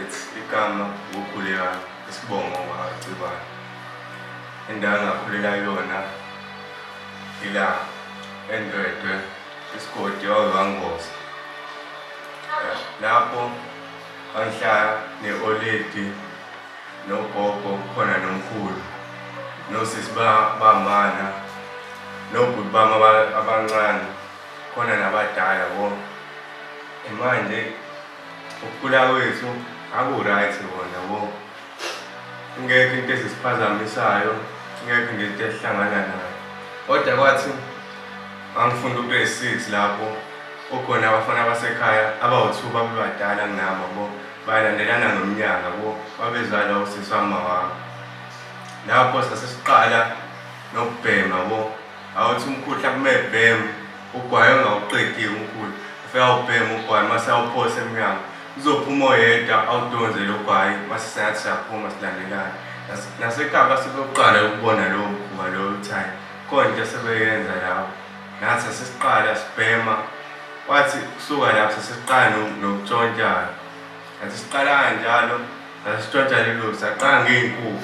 Bafethu, igama nguKhulekani, isibongo ngakaCibane. Indawo engakhulela kuyona ila eNdwedwe, isigodi wakwaNgoza. Lapho ngangihlala ne-oledi nogogo khona nomkhulu nosisi bamana nobhuti bami abancane khona nabadala bo. Manje ukukhula kwethu aku-right kona bo. Ingekho into ezisiphazamisayo, ingekho nje into esihlangana nayo. Kodwa kwathi ngangifunda u-grade 6 lapho kukhona abafana basekhaya abawu-2 babebadala kunami yabo, balandelana ngeminyaka yabo, babezalwa usisi wami wami. Lapho sasesiqala nokubhema yabo, awuthi umkhulu mhlawumbe uma ebhema ugwayi ongawuqediwe umkhulu, ufike awubheme ugwayi mase awuphose emnyango. Kuzophuma oyedwa awudonse lo gwayi mase sengathi siyaphuma silandelana. Nasekhaya base beqala ukubona lowo mkhuba lowo ukuthi hhayi khona into asebeyenza laba. Nathi sasesiqala sibhema, kwathi kusuka lapho sasesiqala nokutshontsha-ke. Ngathi siqala kanjalo sasitshontsha lelo saqala ngey'nkukhu.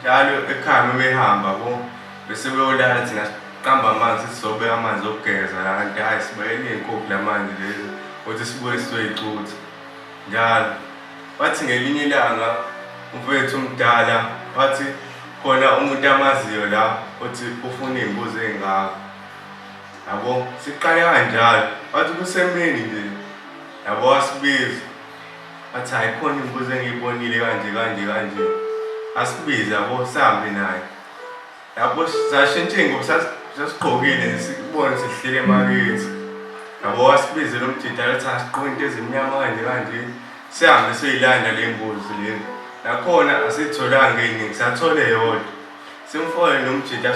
Njalo ekhaya uma behamba bo bese beyolala thina siqamba amanzi sithi sizobeka amanzi okugeza la kanti hhayi sibekela iy'nkukhu la manzi lezi ukuthi sibuye sizoyicutha njalo. Wathi ngelinye ilanga umfowethu omdala wathi khona umuntu amaziyo la othi ufuna iy'mbuzi ey'ngaka. Yabo siqale kanjalo wathi kusemini nje yabo wasibiza wathi hhayi khona imbuzi engiyibonile kanje kanje kanje. Asibize yabo sihambe naye. Yabo sashintsha iy'ngubo sasigqokile nje sikubone sihleli emakithi. Yabo wasibiza lo mjita wathi asigqoke into ezimnyama kanje kanje. Sihambe siyoyilanda le mbuzi le. Nakhona asiyitholanga ey'ningi sathola eyodwa. Simfonele lo mjita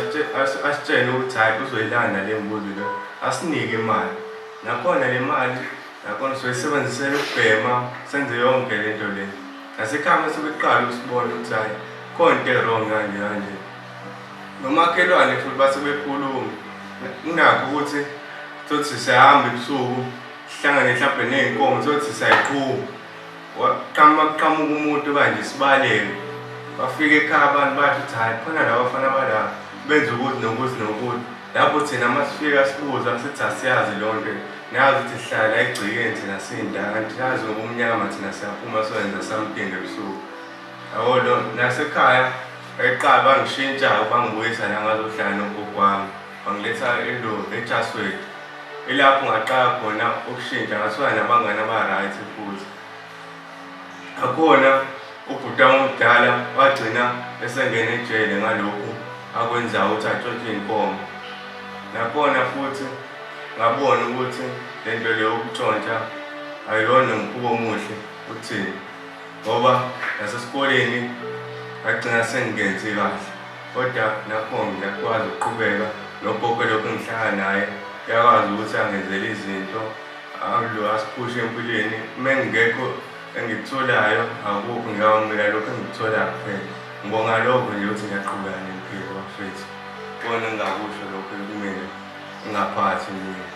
asitshele ukuthi hhayi uzoyilanda le mbuzi le asinike imali. Nakhona le mali nakhona soyisebenzisela ukubhema senze yonke le nto le. Nasekhaya mase beqala ukusibona ukuthi hhayi khona into e-wrong kanje kanje. Nomakhelwane futhi base bekhuluma. Kunakho ukuthi thothi siyahamba ebusuku sihlangane mhlawumbe ney'nkomo thothi siyayiqhuba. Waqhamuka kuqhamuka umuntu kanje sibaleke. Bafika ekhaya abantu bathi ukuthi hhayi khona laba bafana bala benza ukuthi nokuthi nokuthi. Lapho thina uma sifika sibuza sithi asiyazi leyo nto. Nazi ukuthi sihlala la egcekeni thina siyindawo kanti nazi ngokumnyama thina siyaphuma siyoyenza something ebusuku. Yabo lo nasekhaya eqala bangishintsha bangibuyisa la ngazohlala nogogo wami. Bangiletha elo eChatsworth. Ilapho ngaqala khona ukushintsha ngathola nabangani aba-right futhi. Akhona ubhuti wami omdala wagcina esengena ejele ngalokhu akwenzayo ukuthi atshontshe iy'nkomo. Nakhona futhi ngabona ukuthi le nto le yokutshontsha ayiyona umkhuba omuhle uthini ngoba nasesikoleni ngagcina sengingenzi kahle kodwa nakho ngiyakwazi ukuqhubeka nogogo lokhu engihlala naye uyakwazi ukuthi angenzele izinto alo asiphushe empilweni uma ngingekho engikutholayo akukho ngiyawamukela lokhu engikutholayo kuphela. Ngibonga lokho nje ukuthi ngiyaqhubeka nempilo bafethu. Kona engingakusho lokho kumina engaphathi mina.